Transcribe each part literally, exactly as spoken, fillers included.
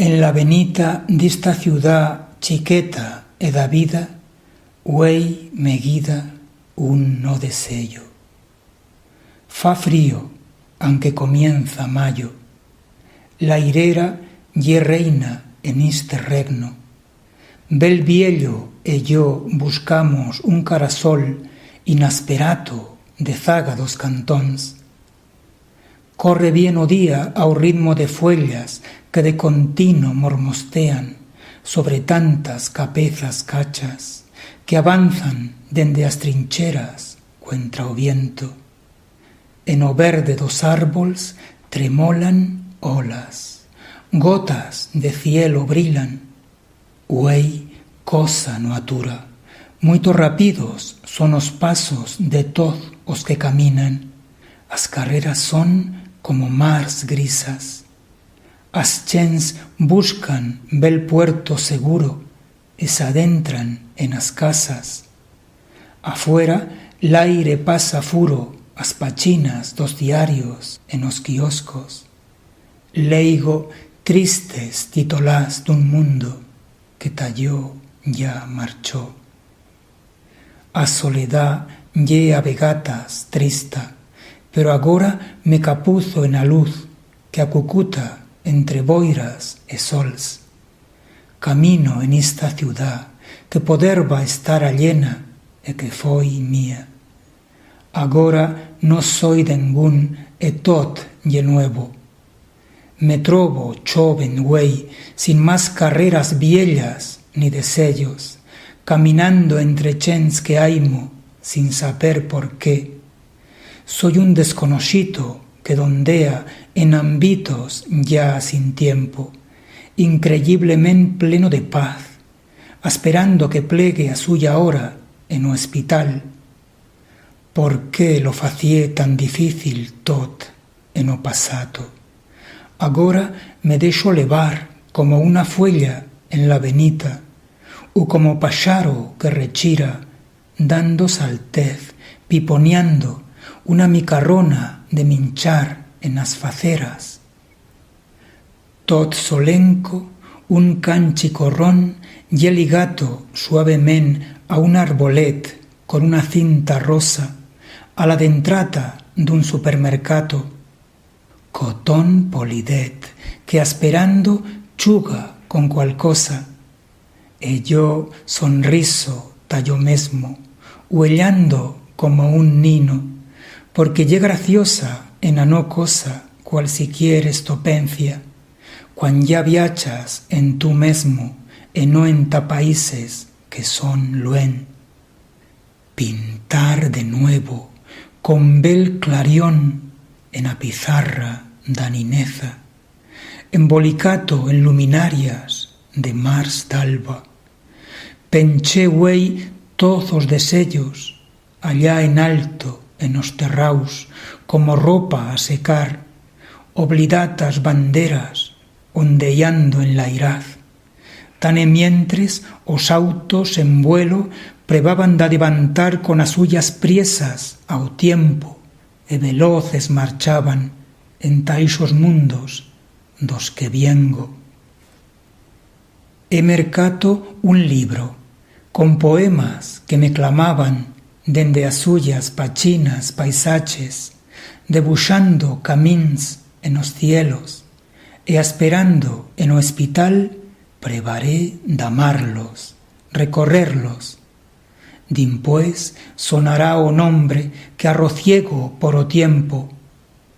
En la benita d'ista ciudat chiqueta e davida, uei me guida un no deseyo. Fa frío, anque comienza mayo. L'airera ye reina en iste regno. Bel viello e yo buscamos un carasol inasperato de zaga d'os cantons. Corre bien o día a o ritmo de fuellas que de contino mormostean sobre tantas capezas cachas que avanzan dende as trincheras cuentra o viento. En o verde d'os arbols tremolan olas, gotas de cielo brilan. Uei cosa no atura, muito rapidos son os pasos de toz os que caminan. As carreras son como mars grisas. As chents buscan bel puerto seguro e s'adentran en as casas. Afuera, l'aire pasa furo as pachinas d'os diarios en os quioscos. Leigo tristes titolars d'un mundo que ta yo ya marchó. A soledat ye a vegatas trista, pero agora me capuzo en a luz que acucuta entre boiras e sols. Camino en ista ciudat que poderba estar allena e que foi mía. Agora no soi dengún e tot ye nuevo. Me trobo choven uei, sin mas carreras viellas ni deseyos, caminando entre chents que aimo sin saber por qué. Soi un desconoixito que dondea en ambitos ya sin tiempo, increyiblement pleno de paz, asperando que plegue a suya hora en o espital. Por qué lo facié tan dificil tot en o pasato? Agora me deixo levar como una fuella en la venita, u como paixaro que rechira, dando saltez, piponiando una micarrona de minchar en as faceras. Tot solenco, un can chicorrón ye ligato suavement a un arbolet con una cinta rosa a la dentrata d'un supermercato. Cotón polidet que asperando chuga con cualcosa. E yo sonriso ta yo mesmo, uellando como un nino, porque ye graciosa en a no cosa cualsiquier estopencia, cuan ya viachas en tu mesmo e no enta países que son luent. Pintar de nuevo, con bel clarión en a pizarra d'a nineza, embolicato en luminarias de mars d'alba. Penché uei toz os deseyos, allá en alto, en os terraus, como ropa a secar, oblidat as banderas, ondeyando en l'airaz. Tan e mientres os autos en vuelo prebaban d'adevantar con as suyas priesas a o tiempo, e veloces marchaban enta ixos mundos d'os que viengo. He mercato un libro con poemas que me clamaban dende as suyas pachinas paisaches, debuixando camins en os cielos, e asperando en o espital prevaré d'amarlos, recorrerlos. Dimpués sonará o nombre que arrociego por o tiempo,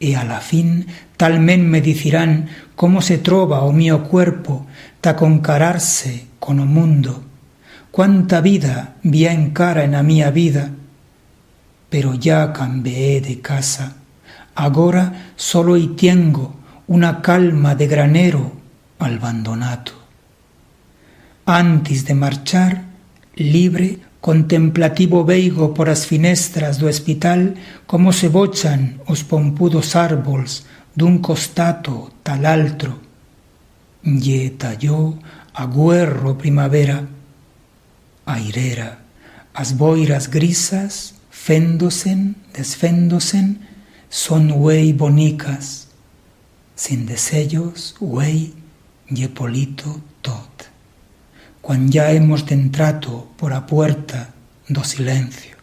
e a la fin talment me dicirán cómo se troba o mío cuerpo ta concarar-se con o mundo. Cuánta vida bi ha encara en a mía vida, pero ya cambeé de casa. Agora solo i tiengo una calma de granero albandonato. Antis de marchar, libre, contemplativo veigo por as finestras d'o espital cómo se bochan os pompudos arbols d'un costato ta l'altro. Ye ta yo a guerro primavera. Airera, as boiras grisas, fendo-se'n, desfendo-se'n, son uei bonicas. Sin deseyos, uei, ye polito tot. Cuan ya hemos dentrato por a puerta d'o silencio,